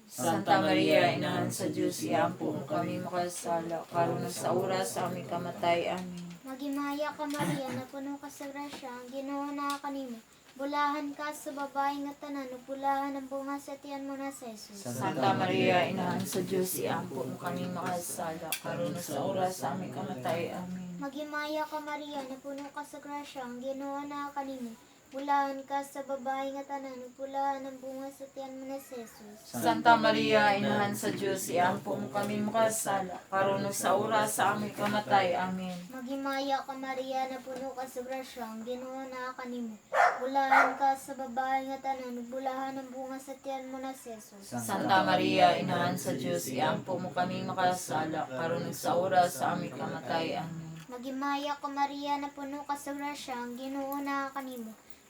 Santa Maria, Inahan sa Diyos, iampo mo kami makasala, karon ug sa oras sa aming kamatay. Amen. Maghimaya ka, Maria, napuno ka sa grasya, ang Ginoo naa kanimo. Bulahan ka sa babae nga tanan, ug bulahan ang bunga sa tiyan mo na si Jesus. Santa Maria, Inahan sa Diyos, iampo mo kami makasala, karon ug sa oras sa aming kamatay. Amen. Maghimaya ka, Maria, napuno ka sa grasya, ang Ginoo naa kanimo. Bulahan ka sa babae nga tanan, ug bulahan ang bunga sa tiyan mo na si Jesus. Santa Maria, Inahan sa Diyos, iampo mo kami makasala, karon ug sa oras sa aming kamatay. Amen. Maghimaya ka, Maria, napuno ka sa grasya, ang Ginoo naa kanimo. Bulahan ka sa babae nga tanan, ug bulahan ang bunga sa tiyan mo na si Jesus. Santa Maria, Inahan sa Diyos, iampo mo kami makasala, karon ug sa oras sa aming kamatay. Amen. Maghimaya ka, Maria, napuno ka sa grasya, ang Ginoo naa kanimo.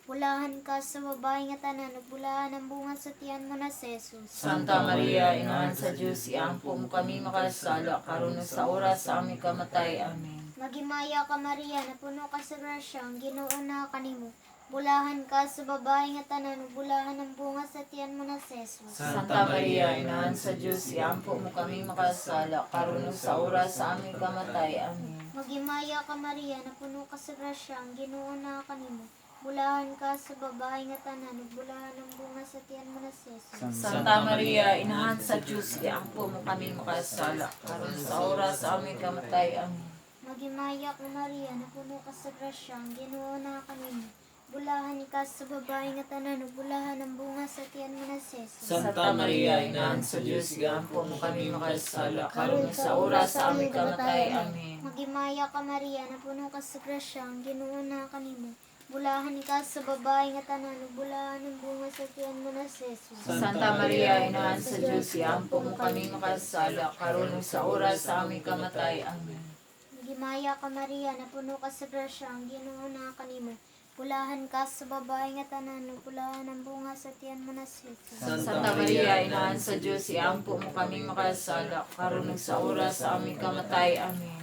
Bulahan ka sa babae nga tanan, ug bulahan ang bunga sa tiyan mo na si Jesus. Santa Maria, Inahan sa Diyos, iampo mo kami makasala, karon ug sa oras sa aming kamatay. Amen. Maghimaya ka, Maria, napuno ka sa grasya, ang Ginoo naa kanimo. Bulahan ka sa babae nga tanan, ug bulahan ang bunga sa tiyan mo na si Jesus. Santa Maria, Inahan sa Diyos, iampo mo kami makasala, karon ug sa oras sa aming kamatay. Amen. Maghimaya ka, Maria, napuno ka sa grasya, ang Ginoo naa kanimo. Bulahan ka sa babae nga tanan, ug bulahan ang bunga sa tiyan mo na si Jesus. Santa Maria, Inahan sa Diyos, iampo mo kami makasala, karon ug sa oras sa aming kamatay. Amen. Maghimaya ka, Maria, napuno ka sa grasya, ang Ginoo naa kanimo. Bulahan ka sa babae nga tanan, ug bulahan ang bunga sa tiyan mo na si Jesus. Santa Maria, Inahan sa Diyos, iampo mo kami makasala, karon ug sa oras sa aming kamatay. Amen. Maghimaya ka, Maria, napuno ka sa grasya, ang Ginoo naa kanimo. Bulahan ka sa babae nga tanan, ug bulahan ang bunga sa tiyan mo na si Jesus. Santa Maria, Inahan sa Diyos, iampo mo kami makasala, karon ug sa oras sa aming kamatay. Amen. Maghimaya ka, Maria, napuno ka sa grasya, ang Ginoo naa kanimo. Bulahan ka sa babae nga tanan, ug bulahan ang bunga sa tiyan mo na si Jesus. Santa Maria, Inahan sa Diyos, iampo mo kami makasala, karon ug sa oras sa aming kamatay. Amen.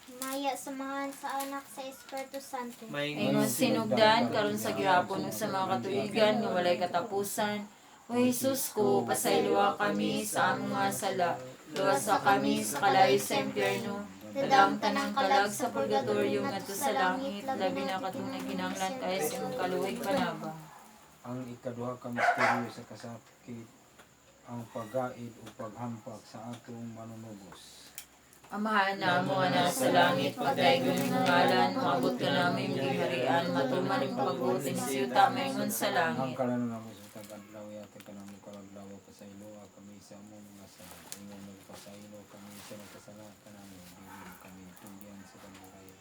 Himaya sa Amahan, sa Anak, sa Espiritu Santo. Ingon sinugdan, karon sa gihapon ug sa mga katuigan nga walay katapusan. O Jesus ko, pasayloa kami sa among mga sala, luwasa kami sa kalayo sa impyerno, dad-a ang tanang kalag sa purgatorio ngadto sa langit, labi na katong nagkinahanglan kaayo sa imong kaluoy panabang. Ang ikaduha ka misteryo sa kasakit, ang paggaid o paghampak sa atong Manunubos. Amahan namo nga naa sa langit, pagdaygon imong ngalan, moabot kanamo imong gingharian, matuman imong pagbuot sa yuta maingon sa Ang langit. kalanon namo sa matag adlaw, ihatag kanamo karong adlaw, pasayloa kami sa among mga sala, ingon nagpasaylo kami sa nagkasala kanamo, dili kami tugyan sa panghirayo,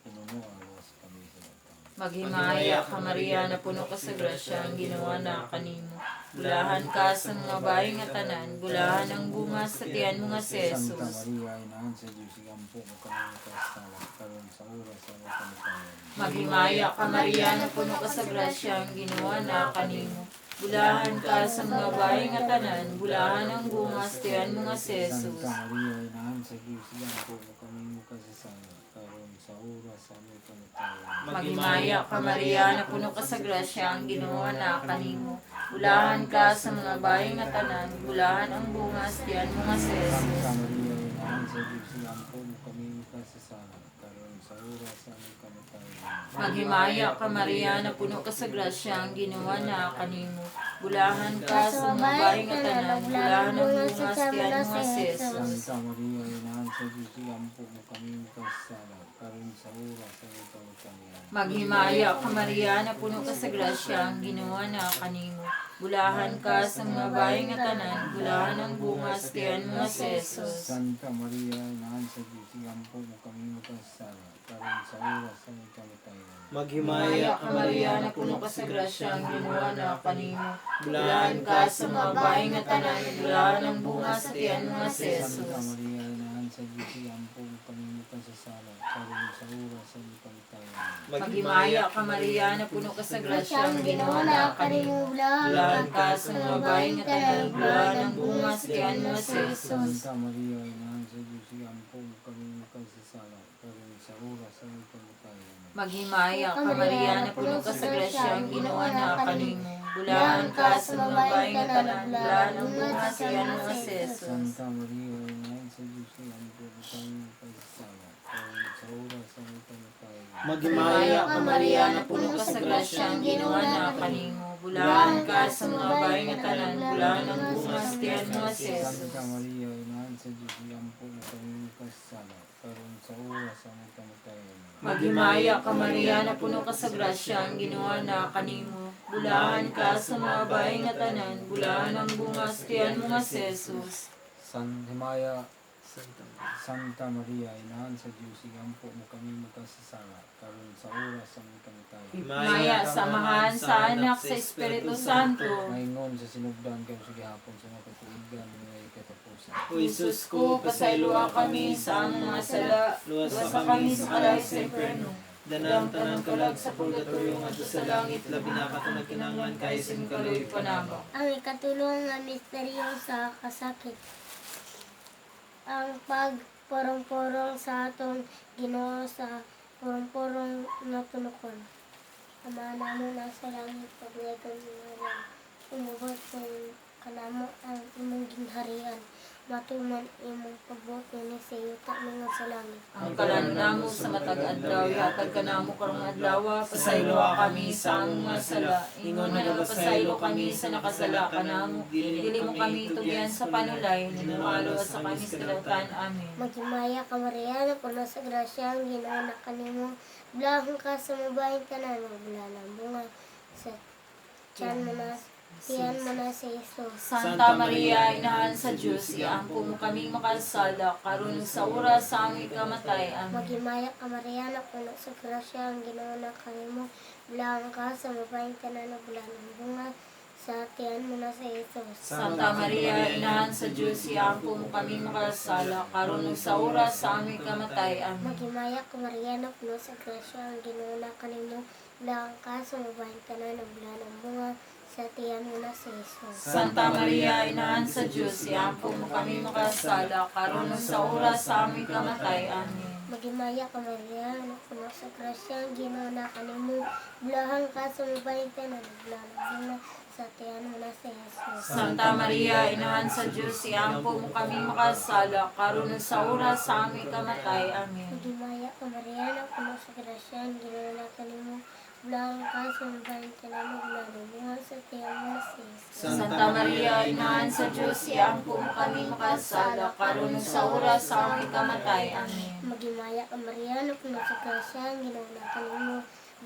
hinunoa luwas kami sa daktan. Maghimaya ka, Maria, napuno ka sa grasya, ang Ginoo naa kanimo. Bulahan ka sa mga babae nga tanan, bulahan ang bunga sa tiyan mo nga si Santa Jesus. Maria, Inahan sa Diyos, iampo mo kami makasala, karon sa oras sa among kamatayon. Maghimaya ka, Maria, napuno ka sa grasya, ang Ginoo naa kanimo. Bulahan ka sa mga babae nga tanan, bulahan ang bunga sa tiyan mo nga si Jesus. Santa Maria, Inahan sa Diyos, iampo mo kami makasasala, karon sa oras sa among kamatayon. Maghimaya ka, Maria, napuno ka sa grasya, ang Ginoo naa kanimo. Bulahan ka sa mga babae nga tanan, bulahan ang bunga sa tiyan mo nga si Santa Jesus. Maria, Inahan sa Diyos, iampo mo kami makasasala, karon sa oras sa among kamatayon. Maghimaya ka, Maria, napuno ka sa grasya, ang Ginoo naa kanimo. Bulahan ka sa mga babae nga tanan, bulahan ang bunga sa tiyan mo nga si Jesus. Santa Maria, Inahan sa Diyos, iampo mo kami makasasala, karon sa oras sa among kamatayon. Maghimaya ka, Maria, napuno ka sa grasya, ang Ginoo naa kanimo. Bulahan ka sa mga babae nga tanan, bulahan ang bunga sa tiyan mo nga si Jesus. Santa Maria, Inahan sa Diyos, iampo mo kami makasasala, karon sa oras sa among kamatayon. Maghimaya ka, Maria, napuno ka sa grasya, ang Ginoo naa kanimo. Bulahan ka sa mga babae nga tanan, bulahan ang bunga sa tiyan mo nga si Santa Jesus. Maria, Inahan sa Diyos, iampo mo kami makasasala, karon sa oras sa among kamatayon. Maghimaya ka, Maria, napuno ka sa grasya, ang Ginoo naa kanimo. Bulahan ka sa mga babae nga tanan, bulahan ang bunga sa tiyan mo si Jesus. Santa Maria, Inahan sa Diyos, iampo mo kami makasasala, karon sa oras sa aming kamatayan. Amen. Maghimaya ka, Maria, na puno ka sa grasya, ang Ginoo na kanimo. Bulahan ka sa mga babae nga tanan, bulahan ang bunga sa tiyan mo si Jesus. Santa Maria, Inahan sa Diyos, iampo mo kami makasasala, karon sa oras sa aming kamatayan. Amen. Maghimaya ka, Maria, na puno ka sa grasya, ang Ginoo na kanimo. Bulahan ka sa mga babae nga tanan, bulahan ang bunga sa tiyan mo si Jesus. Santa Maria, Inahan sa Diyos, iampo mo kami makasasala, karon sa oras sa aming kamatayan. Amen. Maghimaya ka, Maria, na puno ka sa grasya, ang Ginoo na kanimo. Bulahan ka sa mga babae nga tanan, bulahan ang bunga sa tiyan mo nga si Jesus. San Himaya, Santa Maria, Inahan sa Diyos, iampo mo kami makasasala, karon sa oras sa aming kamatayan. Maya sa Amahan, sa Anak, sa Espiritu Santo. Maingon sa sinugdan kayo sa gihapon sa mga katuigan mga katapusan. O Jesus ko, pasayloa kami sa among mga sala, luwasa kami sa kalayo sa impyerno. Danang tanang kalag sa purgatorio ngadto sa langit, labi na katong nagkinahanglan kaayo sa imong Kaloy kaluoy panabang. Ang ikatulong nga misteryo sa kasakit. Ang pagporong-porong sa atong Ginoo sa porong-porong nga tunokon. Ama namo nasa langit, paglaygon imong ngalan. Umubot kanamo ang imong gingharian. Matuman imong pagbuot dinhi sa yuta mingon sa langit. Ang kalan namo sa matag adlaw, ihatag kanamo karong adlaw, pasayloa kami sa among mga sala. Ingon nga nagapasaylo kami sa nakasala kanamo. Dili mo kami tugyan sa panulay, ninualo sa kami sa kalautan. Amen. Maghimaya ka Maria, na puno sa grasya ang Ginoo na kanimo. Bulahon ka sa mabahin tanan, ug bulahan ang bunga sa tiyan mo na si Jesus. Santa Maria, inahan sa Diyos, iampo mo kaming makasala, karon sa oras sa aming kamatay. Amen. Maghimaya ka Maria, na puno sa grasya ang Ginoo na kanimo. Bulahon ka sa mabahin tanan, ug bulahan ang bunga sa tiyan mo na si Jesus. Santa Maria, inahan sa Diyos, iampo mo kaming makasala, karon sa oras sa aming kamatay. Amen. Maghimaya ka Maria, na puno sa grasya ang Ginoo na kanimo. Bulahon ka sa mabahin tanan, ug bulahan ang bunga sa tiyan mo na si Jesus. Santa Maria, inahan sa Diyos, iampo mo kami makasala, karon sa oras sa aming kamatay. Amen. Maghimaya ka Maria, na puno sa grasya ang Ginoo na kanimo. Bulahan ka sa mabahin tanan, ug bulahan ang bunga sa tiyan mo na si Jesus. Santa Maria, inahan sa Diyos, iampo mo kami makasala, karon sa oras sa aming kamatay. Amen. Maghimaya ka Maria, na puno sa grasya ang Ginoo na kanimo. Bulahan ka sa mabahin tanan, ug bulahan ang bunga sa tiyan mo na si Jesus. Santa Maria, inahan sa Diyos, iampo mo kami makasala, karon sa oras sa aming kamatay. Amen. Maghimaya ka Maria, na puno sa grasya ang Ginoo na kanimo.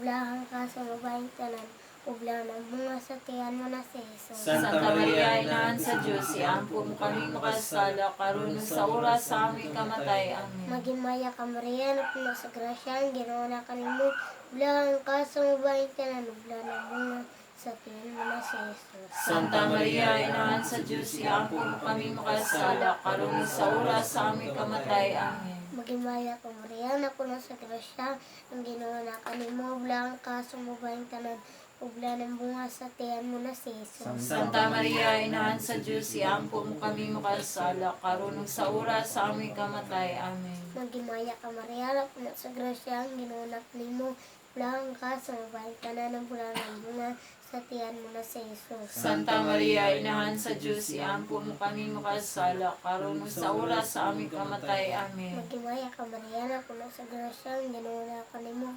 Bulahan ka sa mabahin tanan, ug bulahan ang bunga sa tiyan mo na si Jesus. Santa Maria, inahan sa Diyos, iampo mo kami makasala, karon sa oras sa aming kamatay. Amen. Maghimaya ka Maria, na puno sa grasya ang Ginoo na kanimo. Bulahan ka sa mabahin tanan, ug bulahan ang bunga sa tiyan mo na si Jesus. Santa Maria, inahan sa Diyos, iampo mo kami makasala, karon sa oras sa aming kamatay. Amen. Maghimaya ka Maria, na puno sa grasya ang Ginoo na kanimo. Bulahan ka sa mabahin tanan, ug bulahan ang bunga sa tiyan mo na si Jesus. Santa Maria, inahan sa Diyos, iampo mo kami makasala, karon sa oras sa aming kamatay. Amen. Maghimaya ka Maria, na puno sa grasya ang Ginoo na kanimo. Bulahan ka sa mabahin tanan, ug bulahan ang bunga sa tiyan mo na si Jesus. Santa Maria, inahan sa Diyos, iampo mo kami makasala, karon sa oras sa aming kamatay. Amen. Maghimaya ka Maria, na puno sa grasya ang Ginoo na kanimo.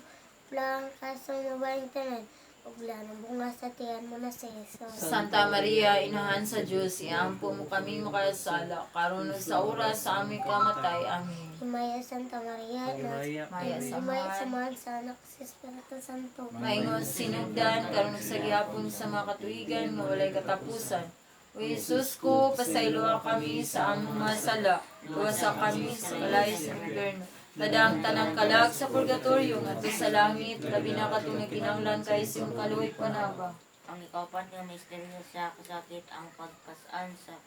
Bulahan ka sa mabahin tanan, ug bulahan ang bunga sa tiyan mo na si Jesus. Santa Maria, inahan sa Diyos, iampo mo kami makasala, karon sa oras sa aming kamatay. Amen. Himaya Santa Maria, na Maghimaya. Maya sa Himaya samahan sa Anak sa Espiritu Santo. Maingon sinugdan karon sa gihapon sa mga katuigan nga walay katapusan. O Jesus ko, pasayloa kami sa among mga sala, luwasa kami sa kalayo sa impyerno. Ladang tanang kalag sa purgatorio ngadto sa langit, labi na katong nagkinahanglan kaayo sa imong kaluoy panabang. Ang ikaupat nga misteryo sa kasakit, ang pagkas-an sa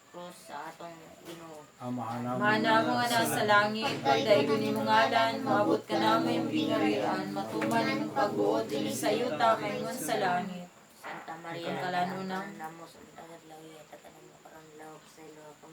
krus sa atong Ginoo. Amahan Mana mo nga nasa langit, pagdaigon imong ngalan, moabot ka namo imong gingharian, matuman imong pagbuot dinhi sa yuta maingon sa langit. Santa Maria, Ang kalanunang. namo sa matag adlaw, ihatag kanamo karon adlaw.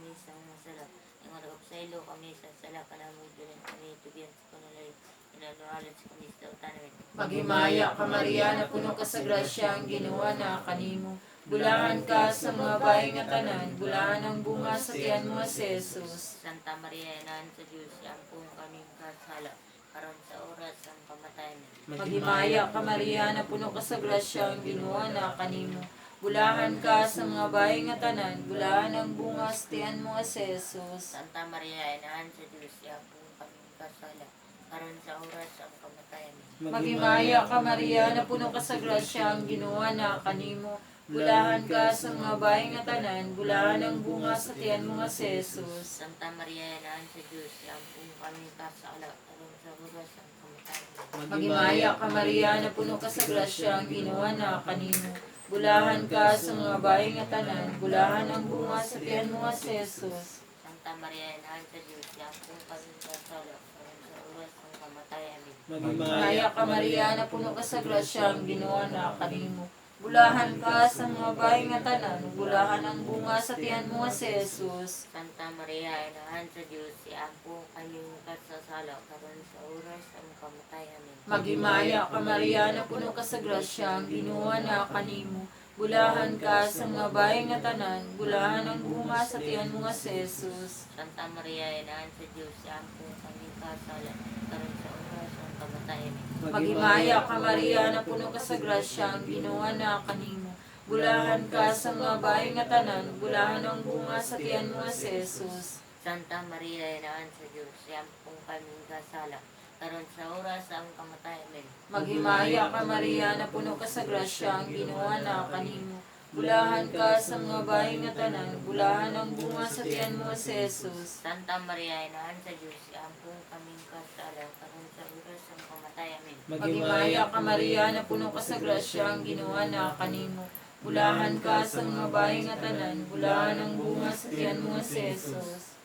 kami sa mga sala. Ingon nagpasaylo kami sa sala kanamo, dili kami tugyan sa panulay. Inanualan sa kami sa dautan. Amen. Maghimaya ka, Maria, na puno ka sa grasya, ang Ginoo na kanimo. Bulahan ka sa mga bahay nga tanan, bulahan ang bunga sa tiyan mo si Jesus. Santa Maria, Inahan sa Diyos, ampong kaming kasala, karon sa oras ang kamatayan. Maghimaya ka, Maria, na puno ka sa grasya, ang Ginoo na kanimo. Bulahan ka sa mga bahay nga tanan, bulahan ang bunga sa tiyan mo si Jesus. Santa Maria, Inahan sa Diyos, ampong kaming kasala, karon sa oras ang kamatayan. Maghimaya ka, Maria, na puno ka sa grasya, ang Ginoo na kanimo. Bulahan ka sa mga bahay nga tanan, bulahan ang bunga sa tiyan mo nga si Jesus. Santa Maria, Inahan sa Diyos, ampong kaming kasala, karon sa oras ang kamatayan. Maghimaya ka, Maria, na puno ka sa grasya, ang Ginoo na kanimo. Bulahan ka sa mga bahay nga tanan, bulahan ang bunga sa tiyan mo nga si Jesus. Santa Maria, Inahan sa Diyos, ampong kaming kasala, karon sa oras ang kamatayan. Maghimaya ka, Maria, na puno ka sa grasya, ang Ginoo na kanimo. Bulahan ka sa mga bahay nga tanan, bulahan ang bunga sa tiyan mo nga si Jesus. Santa Maria, Inahan sa Diyos, ampong kaming kasala, karon sa oras ang kamatayan. Maghimaya ka, Maria, na puno ka sa grasya, ang Ginoo na kanimo. Bulahan ka sa mga bahay nga tanan, bulahan ang bunga sa tiyan mo nga si Jesus. Santa Maria, Inahan sa Diyos, ampong kaming kasala, karon sa oras ang kamatayan. Maghimaya ka, Maria, na puno ka sa grasya, ang Ginoo na kanimo. Bulahan ka sa mga bahay nga tanan, bulahan ang bunga sa tiyan mo nga si Jesus. Santa Maria, Inahan sa Diyos, ampong kaming kasala, karon sa oras ang kamatayan. Maghimaya ka, Maria, na puno ka sa grasya, ang Ginoo na kanimo. Bulahan ka sa mga bahay nga tanan, bulahan ang bunga sa tiyan mo nga si Jesus. Santa Maria, Inahan sa Diyos, ampong kaming kasala, karon sa oras ang kamatayan. Maghimaya ka, Maria, na puno ka sa grasya, ang Ginoo na kanimo. Bulahan ka sa mga bahay nga tanan, bulahan ang bunga sa tiyan mo nga si Jesus.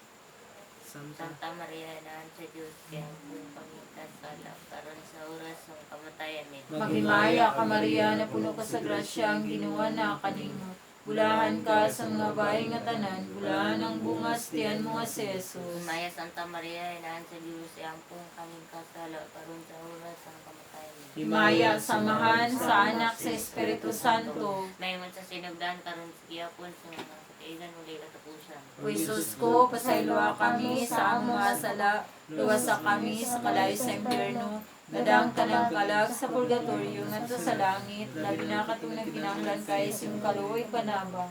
Santa Santa Maria, Inahan sa Diyos, ampong kaming kasala, karon sa oras ang kamatayan. Maghimaya ka, Maria, na puno ka sa grasya, ang Ginoo na kanimo. Bulahan ka sa mga bahay nga tanan, bulahan ang bunga sa tiyan mo nga si Jesus. Maya Santa Maria, Inahan sa Diyos, ampong kaming kasala, karon sa oras ang kamatayan. Himaya, samahan sa Anak, sa Espiritu Santo. Mayngon sa sinugdan karon sa gihapon sa mga katigan walay katapusan. O Jesus ko, pasayloa kami sa among mga sala, luwasa kami sa kalayo sa impyerno, dadang tanang kalag sa purgatorio, ngadto sa langit, labi na katong nagkinahanglan kay siyong kaluoy panabang.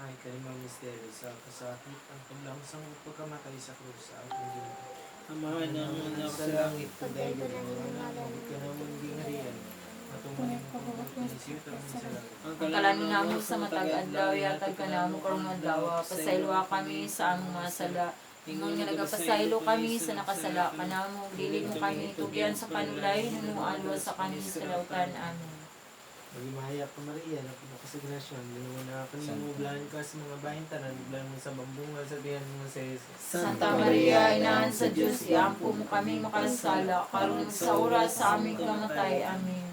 Ay, kalimang misteryo sa kasakit ang paglangsang ug pagkamatay sa krus sa atong Ginoo. Amahan namon na sa langit, pagdayon ang ngalan, kanamon gingharian, matungod imong pagbuot sa langit. Ang kalan namo sa matag adlaw, yatag kanamo karong adlaw, pasayloa kami sa among mga sala. Ingon nga nagapasaylo kami sa nakasala kanamo, dili mo kami tugyan sa panulay, hinunuan sa kami sa lautan. Amen. Maghimaya ka Maria, na puno ka sa grasya, ang Ginoo na kanimo, bulahan ka sa mga bahin tanan, bulahan mo sa bambungan sa tiyan mo sa Jesus. Santa Maria, inahan sa Diyos, iampo mo kami makasala, karon sa oras sa aming kamatay. Amen.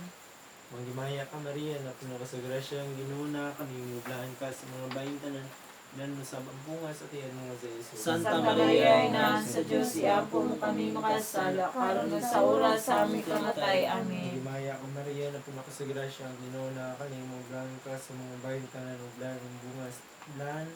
Maghimaya ka Maria, na puno ka sa grasya, ang Ginoo na kanimo, bulahan ka sa mga bahin tanan, bulahan mo sa bambungan sa tiyan mo sa Jesus. Santa Maria, inahan sa Diyos, iampo mo kami makasala, karon sa oras sa aming kamatay. Amen. Maghimaya ka Maria, na puno ka sa grasya, ang Ginoo na kanimo, bulahan ka sa mga bahin tanan, bulahan ang bunga, bulahan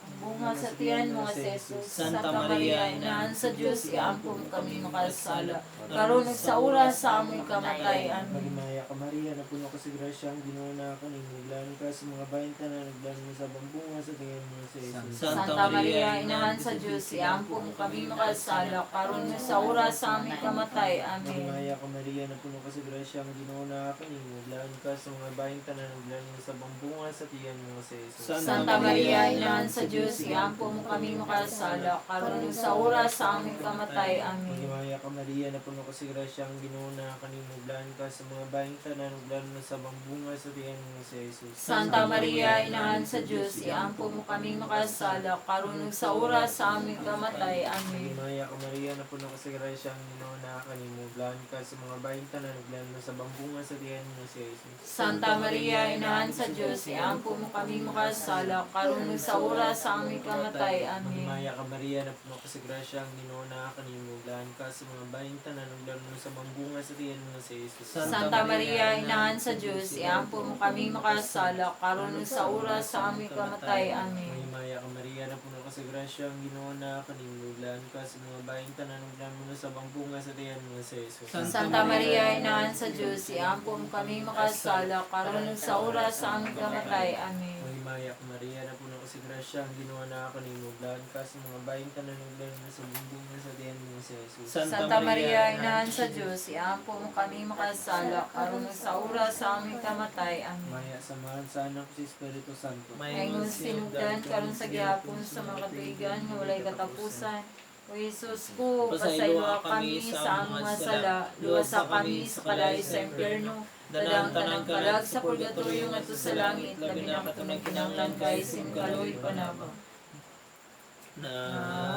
Ang bunga sa tiyan mo si Jesus. Santa Maria, inahan sa Diyos, iampo mo kami makasala, karon sa oras sa aming kamatay. Amen. Maghimaya ka Maria, na puno ka sa grasya, ang Ginoo na kanimo, bulahan ka sa mga bahin tanan, bulahan mo sa bambunga sa tiyan mo sa Jesus. Santa Maria, inahan sa Diyos, iampo mo kami makasala, karon sa oras sa aming kamatay. Amen. Maghimaya ka Maria, na puno ka sa grasya, ang Ginoo na kanimo, bulahan ka sa mga bahin tanan, bulahan mo sa bambunga sa tiyan mo sa Jesus. Santa Maria, inahan sa Diyos, iampo mo kami makasala, karon sa oras sa aming kamatay. Amen. Maghimaya ka Maria, na puno ka sa grasya, ang Ginoo na kanimo, bulahan ka sa mga bahin tanan, bulahan mo sa bambunga sa tiyan mo sa Jesus. Santa Maria, inahan sa Diyos, iampo mo kami makasala, karon sa oras sa aming kamatay. Amen. Maghimaya ka Maria, na puno ka sa grasya, ang Ginoo na kanimo, bulahan ka sa mga bahin tanan, bulahan mo sa bambunga sa tiyan mo sa Jesus. Santa Maria, inahan sa Diyos, iampo mo kami makasala, karon sa oras sa aming kamatay. kamatay. Amen. Maghimaya ka, Maria, na puno ka sa grasya, ang Ginoo naa kanimo. Bulahan ka sa mga babaeng tanan, ug lalo sa mambunga sa tiyan mo nga si Jesus. Santa Maria, Inahan sa Diyos, iampo mo kami makasala, karon ug sa oras sa aming kamatay. Amen. Maghimaya ka, Maria, na puno ka sa grasya, ang Ginoo naa kanimo. Bulahan ka sa mga babaeng tanan, ug lalo sa mambunga sa tiyan mo nga si Jesus. Santa Maria, Inahan sa Diyos, iampo mo kami makasala, karon ug sa oras sa aming kamatay. Amen. Maghimaya ka, Maria, na puno ka sa grasya, ang Ginoo naa kanimo. Bulahan ka sa mga babaeng tanan, ug lalo sa mambunga sa tiyan mo nga si Jesus. Santa Maria, Inahan sa Diyos, iampo mo kami makasala, karon ug sa oras sa aming kamatay. Amen. Maya samahan sa Anak sa Espiritu Santo. Maingon sinugdan karon sa gihapon sa mga katuigan nga walay katapusan. O Jesus ko, pasayloa kami sa among mga sala, luwasa kami sa kalayo sa impyerno, dadang tanang kalag sa purgatorio ngadto sa langit, labi na katong nagkinahanglan kay sin kaloy panabang.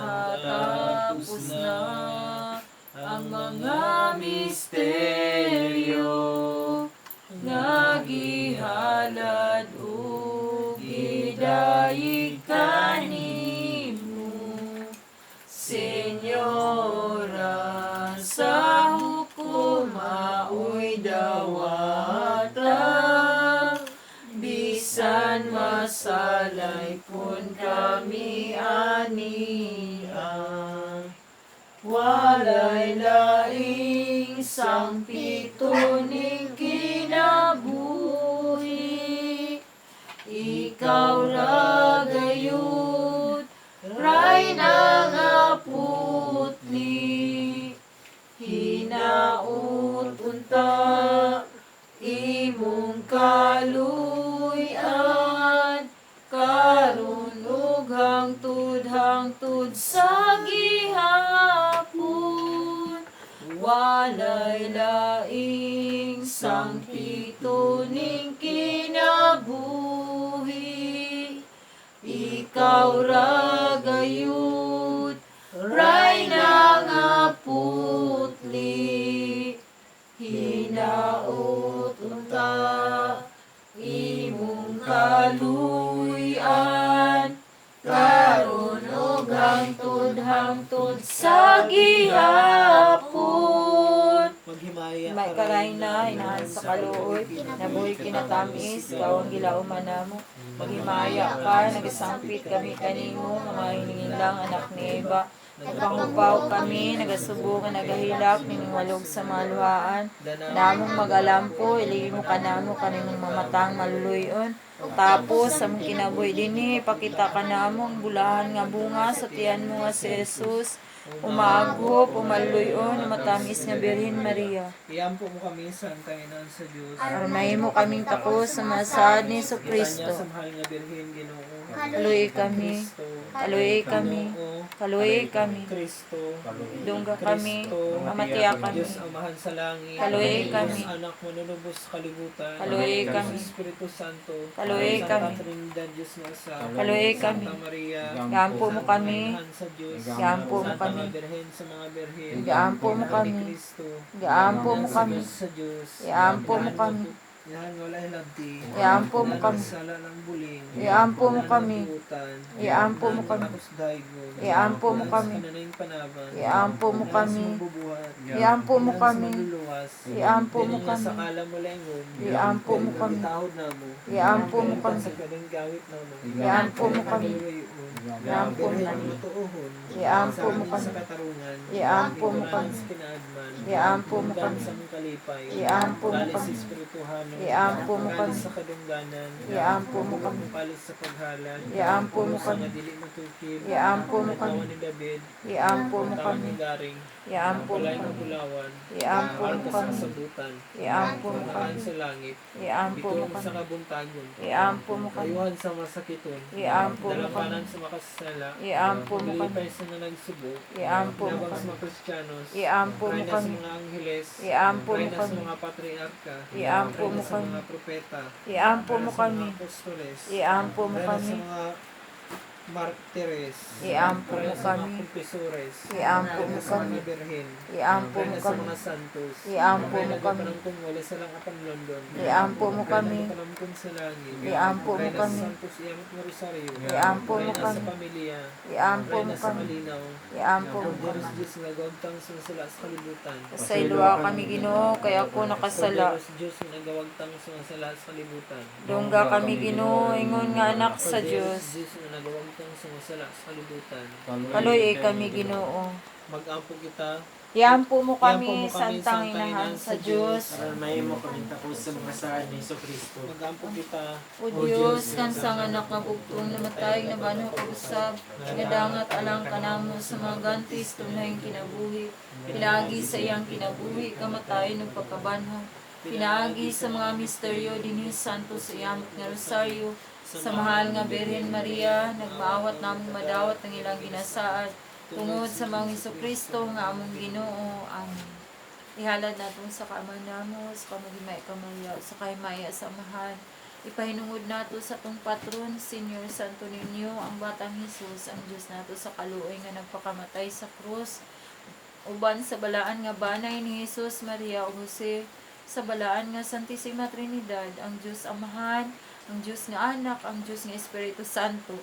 Natapos na ang mga misteryo nga gihalad ug gidayeg kanimo, Senyora, sa hukom maoy dawata, bisan masalay pun kami ania. Walay laing sangpito ning kinabuhi, ikaw ra gayud, Rayna nga putli. Hinaut unta imong kaluy-an, karon ug hangtod hangtod sa gihapon. Walay laing sangpito ning kinabuhi, ikaw ra gayud, Rayna nga putli. Hinaut unta imong kaluy-an, karon ug hangtod hangtod sa gihapon. Maghimaya May karay na, inahan sa kaluoy, nabuhi kinatamis, ikaw ang gilauman namo. Maghimaya ka, nagasampit kami kanimo, mga hiningilang anak ni Eva. Nagpangupaw kami, nagasubo nga nagahilak, niningwalog sa mga luhaan. Namong magalampo, iligi mo kanamo kanimong mamatang maluluyon. Tapos, sa mong kinabuhi dinhi, ipakita ka namo ang bulahan nga bunga sa tiyan mo nga si Jesus. Umaagop, umaluyon, umatamis nga Birhen Maria. Iampo mo kami, Santa Inaan sa Diyos. Aron mahimo kaming takos sa mga saad ni Itanya Kristo. sa mahal nga Birhen, Ginoo. Kaluoy kami, Kristo. kaluoy kami, Ginoo. kaluoy kami. Kristo. Dungga kami, Kristo. mamatiya kami. Diyos Amahan sa langit. Kaluoy kami. Diyos Anak manunubos sa kalibutan. Kaluoy Diyos kami. Espiritu Santo. Kaluoy Santa kami. Trinidad, Diyos nga sa. Kaluoy kami. Santa Maria. Gaampo mo Santa kami. Inahan sa Diyos. Gaampo mo Santa kami. mga Birhen sa mga Birhen. Gaampo mo Inahan ni kami. Kristo. Gaampo mo Inahan sa kami. Diyos sa Diyos. Iampo mo Inahan kami. Inahan nga wala hilabti. Iampo mo Inahan kami. Sala ng buling. Iampo mo Inahan kami. ng buutan. Iampo mo Inahan kami. takos daigon. Iampo mo Inahan sa kami. kananayng panaban. Iampo mo Inahan sa kami. magbubuhat. Iampo mo Inahan sa kami. manluluwas. Iampo mo Dili nga kami. sa kala mo laingon. Iampo mo Dili kami. gitahod namo. Iampo mo Dili kami. sa galing gawit namo. Iampo mo kami. Kaluwayon. Iampo mo Birhen kami. matuohon. Iampo Sa mo amin kami. sa katarungan. Iampo mo Lingkuranan kami. sa kinaadman. Iampo mo Lingkuran kami. sa aming kalipay. Iampo mo Kalis kami. sa Espirituhano. Iampo mo Kalis kami. sa kadungganan. Iampo mo kami. Kalis sa paghalad. Iampo mo Sa kami. nga dili matukil. Iampo mo kami. Katawan ni David. Iampo mo Katawan kami. ni Garing. Iampo mo Balay nga kami. bulawan. Iampo mo Arka sa kami. kasabutan. Iampo mo Kanaan kami. sa langit. Iampo mo Bituon sa kami. kabuntagon. Iampo mo kami. Ayuhan sa masakiton. Iampo mo kami. Dalampanan sa makasala. Iampo mo kami. Maglipay sa nga nagsubo. Iampo mo Hinabang sa kami. mga Kristiyanos. Iampo mo Rayna sa kami. mga angheles. Iampo mo Rayna sa kami. mga patriarka. Iampo Rayna mo sa kami. mga propeta. Iampo Rayna mo sa kami. mga apostoles. Iampo mo Rayna kami. sa mga Martires. Iampo Para mo na sa mga kami. Confessores. Iampo Para mo na sa kami. mga Birhen. Iampo Para mo na sa kami. mga Santos. Iampo Para mo na kami. kanang wala sa lang atang London. Iampo mo Para kami. na kanang sa langit. Iampo mo Para na sa kami. Santos Iamot nga Rosario. Iampo Para mo na sa kami. pamilya. Iampo Para mo na sa kami. malinaw. Iampo mo Corderos kami. Diyos nga gawagtang sa sala sa kalibutan. Pasayloa kami, Ginoo, kay ako nakasala. Corderos Diyos nga nagawagtang sa sala sa kalibutan. Dungga kami, Ginoo, ingon nga anak sa Corderos Dios. Diyos nga nagawagtang sa sala sa kalibutan. Kaloy kami, Ginoo. Mag-ampo kita. Iampo mo Iampo kami, mo kami, Santang Inahan sa Dios. Aron mahimo kami takos sa mga saan ni Kristo. Mag-ampo kita. O Dios, kansang anak nga bugtong namatay nabanho usab, nga dangat alang kanamo sa mga gantis tunayng kinabuhi. Pinaagi sa iyang kinabuhi, kamatayon ug pagkabanho. Pinaagi sa mga misteryo dinhi Santos Iyamot nga Rosario, sa mahal nga Birhen Maria, nagmaawat namong madawat ang ilang ginasaad, tungod sa mga Kristo nga among Ginoo. Amen. Ihalad naton sa kaama namo, sa kamagimay kamaya, sa kahimaya sa amahan. Ipahinungod nato sa atong patron, Senior Santo Niño, ang Batang Hesus, ang Diyos nato sa kaluoy nga nagpakamatay sa krus, uban sa balaan nga banay ni Jesus, Maria ug Jose, sa balaan nga Santissima Trinidad, ang Diyos Amahan, ang Diyos nga Anak, ang Diyos nga Espiritu Santo.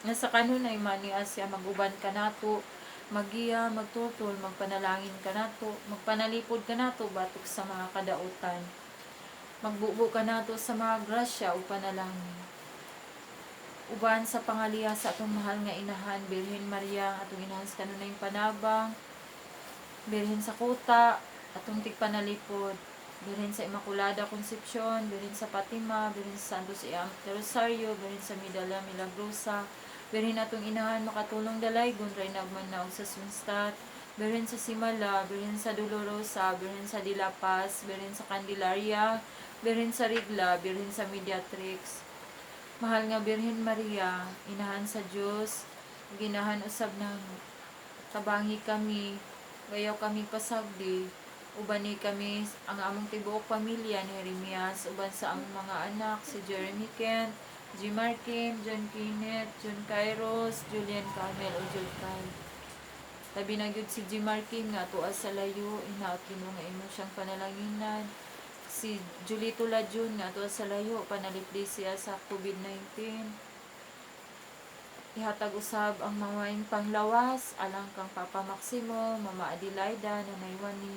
Nga sa kanunay manias siya maguban kanato, magiya, magtutol, magpanalangin kanato, magpanalipod kanato batok sa mga kadautan. Magbubo kanato sa mga grasya ug panalangin. Uban sa pangaliya sa atong mahal nga inahan, Birhen Maria, ang atong inahan sa kanunayng panabang, Birhen sa kuta, atong tigpanalipod, Birhen sa Immaculada Concepcion, Birhen sa Fatima, Birhen sa Santos Iam Rosario, Birhen sa Medalla Milagrosa, Birhen atong inahan makatulong dalaygon, Reyna Agmanaog sa Sunstat, Birhen sa Simala, Birhen sa Dolorosa, Birhen sa De La Paz, Birhen sa Candelaria, Birhen sa Rigla, Birhen sa Mediatrix. Mahal nga Birhen Maria, inahan sa Dios, ginahan usab namo. Tabangi kami, gayaw kami pasagdi, ubani kami ang among tibuok pamilya ni Jeremias, uban sa among mga anak, si Jeremy Kent, G. Martin, John Kenneth, John Kairos, Julian Camel, o Jude Kyle. Tabi na gyud si G. Martin nga tuwa sa layo, inaot Ginoo nga imo siyang panalanginan. Si Julito Lajun nga tuwa sa layo, panalipdi siya sa COVID-19. Ihatag usab ang mawaing panglawas alang kang Papa Maximo, Mama Adelaida, Nanay Wani.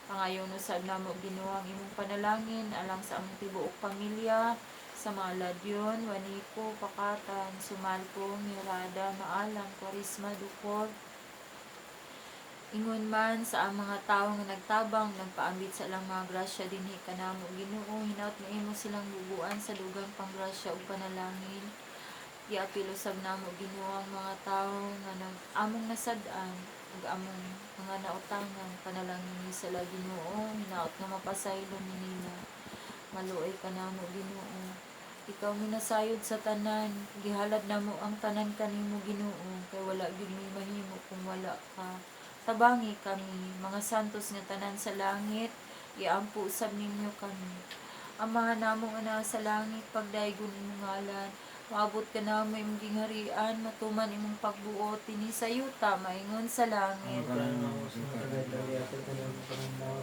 Pangayon usab namo Ginoo ang imong panalangin alang sa among tibuok pamilya, sa mga Ladyon, Waniko, Pakatan, Sumalpo, Mirada, Maalang, Kwarisma, Dukor. Ingon man sa ang mga tawo nga nagtabang, nagpaambit sa ilang mga grasya dinhi kanamo Ginoo, hinaut nga imo silang bubuan sa dugang panggrasya ug panalangin. Giapil usab namo Ginoo ang mga tawo nga nag among nasad-an ug among mga nautangan, panalangin ni sila Ginoo, hinaut nga mapasaylo ni nila. Maluoy kanamo Ginoo. Ikaw minasayod sa tanan, gihalad namo ang tanan kanimo Ginoo, kay wala gyud mi mahimo kung wala ka. Tabangi kami, mga santos nga tanan sa langit, iampo usab ninyo kami. Amahan namo nga naa sa langit, pagdaygon imong ngalan, maabot ka namo imong gingharian, matuman imong pagbuot dinhi sa yuta maingon sa langit.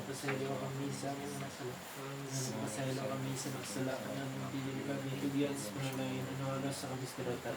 Pasaylo kami sa mga sala, kanang dili kami tugyan sa panalangin, ano oras sa kami sa.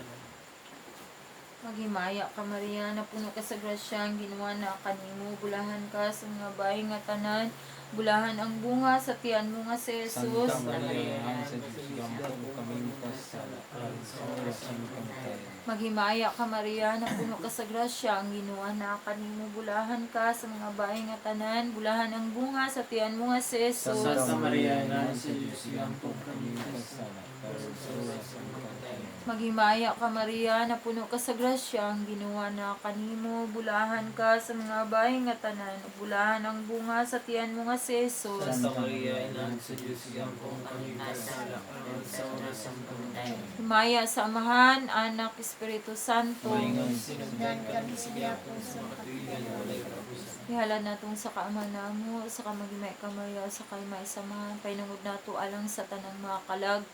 Maghimaya ka Maria, napuno ka sa grasya, ang Ginoo na kanimo, bulahan ka sa mga bahay nga tanan, bulahan ang bunga sa tiyan mo nga si Jesus. Santa Maria, Inahan sa Diyos, iampo mo kami makasala, karon sa oras sa among kamatayon. Maghimaya ka Maria, napuno ka sa grasya, ang Ginoo na kanimo, bulahan ka sa mga bahay nga tanan, bulahan ang bunga sa tiyan mo nga si Jesus. Santa Maria, Inahan sa Diyos, iampo kami makasala, karon sa oras sa among kamatayon. Maghimaya ka Maria, napuno ka sa grasya, ang Ginoo na kanimo, bulahan ka sa mga bahay nga tanan, bulahan ang bunga sa tiyan mo nga si Jesus. Santa Maria, Inahan sa Diyos, iampo kami makasala, karon sa oras sa among kamatayon. Himaya sa Amahan, Anak, Espiritu Santo. Maingon sinugdan kami sa gyapon sa katuigan walay katapusan. Ihala natong sa kaama namo, sa kamagimay kamaya, sa kay maisamahan, painungod nato alang sa tanang mga kalag,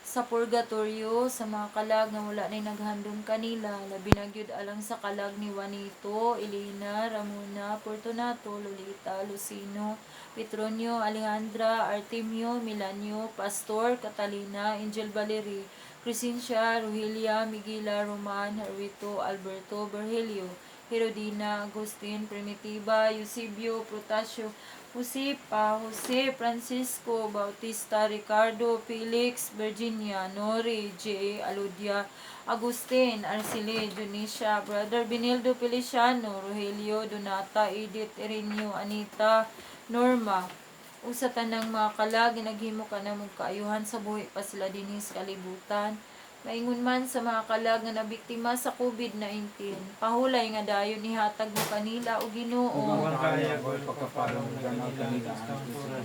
Sa purgatorio, sa mga kalag nga wala nay naghandom kanila, labi na gyud alang sa kalag ni Juanito, Elena, Ramona, Fortunato, Lolita, Lucino, Petronio, Alejandra, Artemio, Milanio, Pastor, Catalina, Angel Valerie, Crescencia, Rogelia, Miguela, Roman, Herwito, Alberto, Berhelio, Herodina, Agustin, Primitiva, Eusebio, Protasio, Josepa, Jose, Francisco, Bautista, Ricardo, Felix, Virginia, Nori, J. Aludia, Agustin, Arcile, Dionisha, Brother Benildo Feliciano, Rogelio, Donata, Edith, Ireneo, Anita, Norma, ug sa tanang mga kalag, naghimo ka na mong kaayuhan sa buhi pa sila dinhi sa kalibutan. Maingon man sa mga kalag nga nabiktima sa COVID-19, pahulay nga dayon ihatag mo kanila o Ginoo. Ug ang kahayag o pagkapalong naganaw kanila ang sa katuran.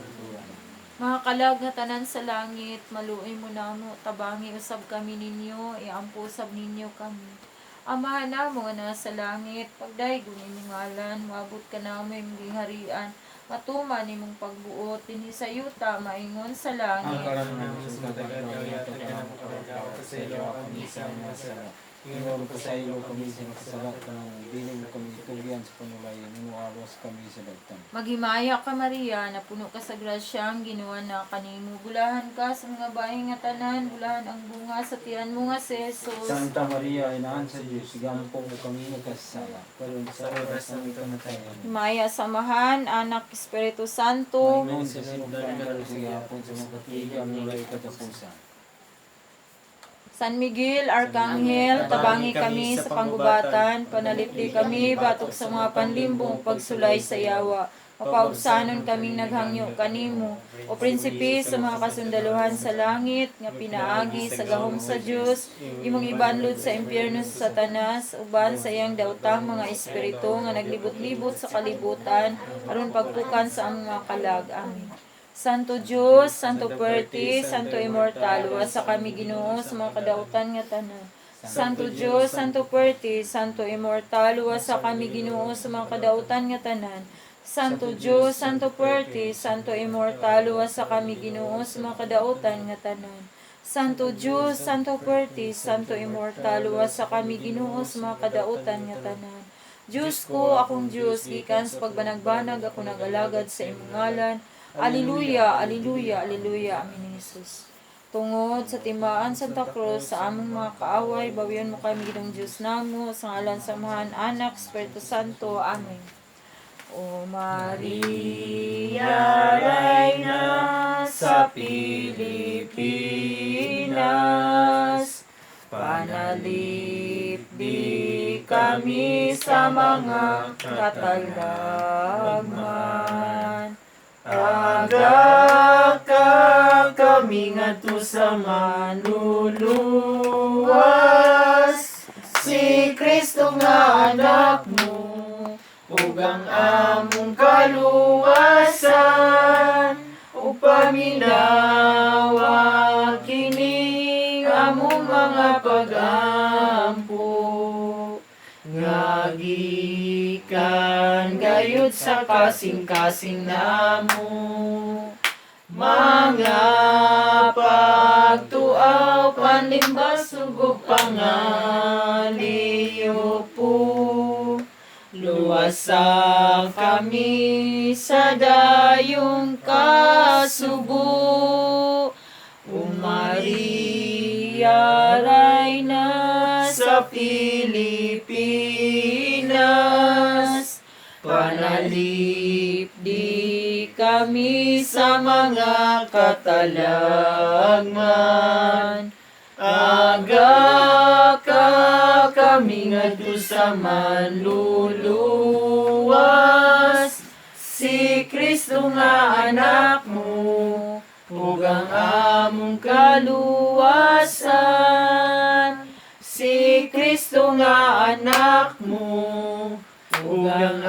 Mga kalag nga tanan sa langit, maluoy mo namo, tabangi usab kami ninyo, iampo usab ninyo kami. Amahan namo nga nasa langit, pagdaygon imong ngalan, moabot ka namo imong gingharian, matuman imong pagbuot dinhi sa yuta maingon sa Ang langit. karon nga sa adlaw yata kanamo karong adlaw, pasayloa kami sa among mga sala. Ingon pasaylo kami sa nakasala kanamo, dili mo kami tugyan sa panulayan, alos kami sa dagtan. Maghimaya ka Maria, napuno ka sa grasya, ang Ginoo na kanimo. Bulahan ka sa mga bahin nga tanan, bulahan ang bunga sa tiyan mo nga si Jesus. Santa Maria, inahan sa Diyos, gampo mo kami nagkasala, karon sa oras ng kamatayan. Himaya sa Amahan, Anak, Espiritu Santo. Maingon sa sinugdan karon sa gihapon sa mga katuigan, walay katapusan. San Miguel, Arkanghel, tabangi kami sa panggubatan, panalipdi kami, batok sa mga panlimbong, pagsulay sa yawa. Mapaubsanon kaming naghangyo kanimo, o prinsipe sa mga kasundaluhan sa langit, nga pinaagi sa gahom sa Dios, imong ibanlod sa impyerno sa Satanas, uban sa iyang daotang mga espiritu nga naglibot-libot sa kalibutan, aron pagpukan sa among mga kalag. Amen. Santo Dios, Santo Puerte, Santo Immortal, wasa kami Ginoo sa mga kadautan nga tanan. Santo Dios, Santo Puerte, Santo Immortal, wasa kami Ginoo sa mga kadautan nga tanan. Santo Dios, Santo Puerte, Santo Immortal, wasa kami Ginoo sa mga kadautan nga tanan. Santo Dios, Santo Puerte, Santo Immortal, wasa kami Ginoo sa mga kadautan nga tanan. Diyos ko, akong Diyos, gikan sa pagbanagbanag ako nagalagad sa imong ngalan. Alleluia, alleluia, alleluia. Amen, Jesus. Tungod sa timaan Santa Cruz, sa among mga kaaway, bawian mo kami Ginoong Diyos namo, sa ngalan sa Amahan, Anak, Espiritu Santo. Amen. O Maria, Reyna sa Pilipinas, panalipdi kami sa mga katalagman. Aga ka kami ngadto sa manluluwas, si Kristo nga anak mo, ug ang among kaluwasan, ug paminawa kini among mga pagampo, nga gikan gayud sa kasing-kasing namo, mga pagtuaw, panlimbas ug pangaliw po. Luwasa kami sa dayong kasubo. O Maria, Reyna sa Pilipinas, panalipdi kami sa mga katalagman. Aga ka kami ngadto sa manluluwas, si Kristo nga anak mo, ug ang among kaluwasan. Si Kristo nga anak mo, ug ang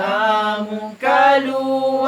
among kaluwasan.